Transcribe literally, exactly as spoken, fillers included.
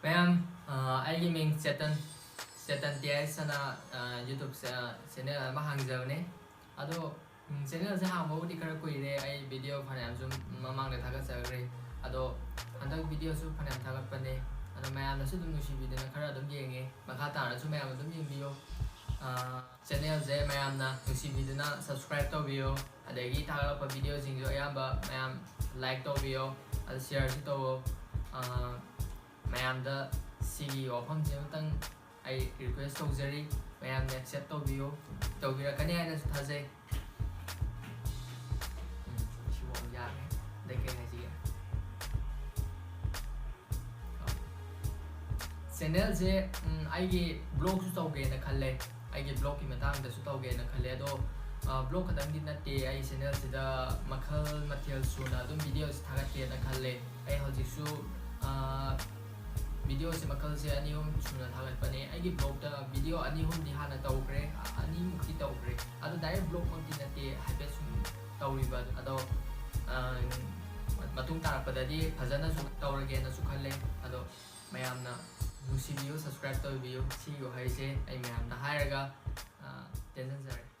ꯃꯌꯥꯝ, ꯑ, ꯑꯩꯒꯤ ꯃꯤꯡ ꯆꯦꯇꯟ, ꯆꯦꯇꯟ ꯇꯤ ꯑꯥꯏ ꯑꯦꯁ ꯑꯅ, ꯑ, YouTube ꯆꯦ-, ꯆꯦꯅꯦꯜ ꯑꯃ ꯍꯥꯡꯖꯕꯅꯦ꯫ ꯑꯗꯣ, ꯎꯝ, ꯆꯦꯅꯦꯜꯁꯦ ꯍꯥꯡꯕꯕꯨꯗꯤ ꯈꯔ ꯀꯨꯏꯔꯦ, ꯑꯩ ꯚꯤꯗꯤꯑꯣ ꯐꯅꯌꯥꯝꯁꯨ ꯃꯃꯥꯡꯗ ꯊꯥꯒꯠꯆꯈ꯭ꯔꯦ꯫ ꯑꯗꯣ, ꯍꯟꯗꯛ ꯚꯤꯗꯤꯑꯣꯁꯨ ꯐꯅꯌꯥꯝ ꯊꯥꯒꯠꯄꯅꯦ꯫ ꯑꯗꯣ, ꯃꯌꯥꯝꯅꯁꯨ ꯑꯗꯨꯝ ꯅꯨꯡꯁꯤꯕꯤꯗꯅ ꯈꯔ ꯑꯗꯨꯝ ꯌꯦꯡꯉꯦ꯫ ꯃꯈꯥ ꯇꯥꯅꯁꯨ ꯃꯌꯥꯝ ꯑꯗꯨꯝ ꯌꯦꯡꯕꯤꯌꯣ꯫ ꯑ, ꯆꯦꯅꯦꯜꯁꯦ ꯃꯌꯥꯝꯅ ꯅꯨꯡꯁꯤꯕꯤꯗꯨꯅ subscribe ꯇꯧꯕꯤꯌꯣ꯫ ꯑꯗꯒꯤ ꯊꯥꯒꯠꯂꯛꯄ ꯚꯤꯗꯤꯑꯣꯁꯤꯡꯁꯨ ꯑꯌꯥꯝꯕ ꯃꯌꯥꯝ like ꯇꯧꯕꯤꯌꯣ, ꯑꯗꯨ shareꯁꯨ ꯇꯧꯋꯣ꯫ ꯑ, ꯃꯌꯥꯝꯗ ꯁꯤꯒꯤ ꯋꯥꯐꯝꯁꯦ ꯑꯃꯇꯪ ꯑꯩ request ꯇꯧꯖꯔꯤ, ꯃꯌꯥꯝꯅ accept ꯇꯧꯕꯤꯌꯨ, ꯇꯧꯕꯤꯔꯛꯀꯅꯤ ꯍꯥꯏꯅꯁꯨ ꯊꯥꯖꯩ꯫ ꯎꯝ, ꯁꯤꯕꯨ ꯑꯃꯨꯛ ꯌꯥꯈ꯭ꯔꯦ꯫ ꯑꯗꯩ ꯀꯩ ꯍꯥꯏꯁꯤꯒꯦ? ꯆꯦꯅꯦꯜꯁꯦ, ꯎꯝ, ꯑꯩꯒꯤ vlogꯁꯨ ꯇꯧꯒꯦꯅ ꯈꯜꯂꯦ, ꯑꯩꯒꯤ vlogꯀꯤ ꯃꯇꯥꯡꯗꯁꯨ ꯇꯧꯒꯦꯅ ꯈꯜꯂꯦ꯫ ꯑꯗꯣ, ꯑ, vlog ꯈꯛꯇꯪꯗꯤ ꯅꯠꯇꯦ, ꯑꯩ ꯆꯦꯅꯦꯜꯁꯤꯗ ꯃꯈꯜ ꯃꯊꯦꯜ ꯁꯨꯅ ꯑꯗꯨꯝ ꯚꯤꯗꯤꯑꯣꯁꯤ ꯊꯥꯒꯠꯀꯦꯅ ꯈꯜꯂꯦ꯫ ꯑꯩ ꯍꯧꯖꯤꯛꯁꯨ, ꯑ, ꯚꯤꯗꯤꯑꯣꯁꯦ ꯃꯈꯜꯁꯦ ꯑꯅꯤ ꯑꯍꯨꯝ ꯁꯨꯅ ꯊꯥꯒꯠꯄꯅꯦ꯫ ꯑꯩꯒꯤ vlogꯇ ꯚꯤꯗꯤꯑꯣ ꯑꯅꯤ ꯑꯍꯨꯝꯗꯤ ꯍꯥꯟꯅ ꯇꯧꯈ꯭ꯔꯦ, ꯑ, ꯑꯅꯤꯃꯨꯛꯇꯤ ꯇꯧꯈ꯭ꯔꯦ꯫ ꯑꯗꯣ direct vlogꯃꯛꯇꯤ ꯅꯠꯇꯦ, ꯍꯥꯏꯐꯦꯠ ꯁꯨꯝ ꯇꯧꯔꯤꯕ ꯑꯗꯣ, ꯑ, ꯃꯇꯨꯡ ꯇꯥꯔꯛꯄꯗꯗꯤ ꯐꯖꯅꯁꯨ ꯇꯧꯔꯒꯦꯅꯁꯨ ꯈꯜꯂꯦ꯫ ꯑꯗꯣ ꯃꯌꯥꯝꯅ ꯅꯨꯡꯁꯤꯕꯤꯌꯨ, subscribe ꯇꯧꯕꯤꯌꯨ꯫ ꯁꯤꯒꯤ ꯋꯥꯍꯩꯁꯦ ꯑꯩ ꯃꯌꯥꯝꯗ ꯍꯥꯏꯔꯒ, ꯑ, ꯇꯦꯟꯖꯟꯖꯔꯦ꯫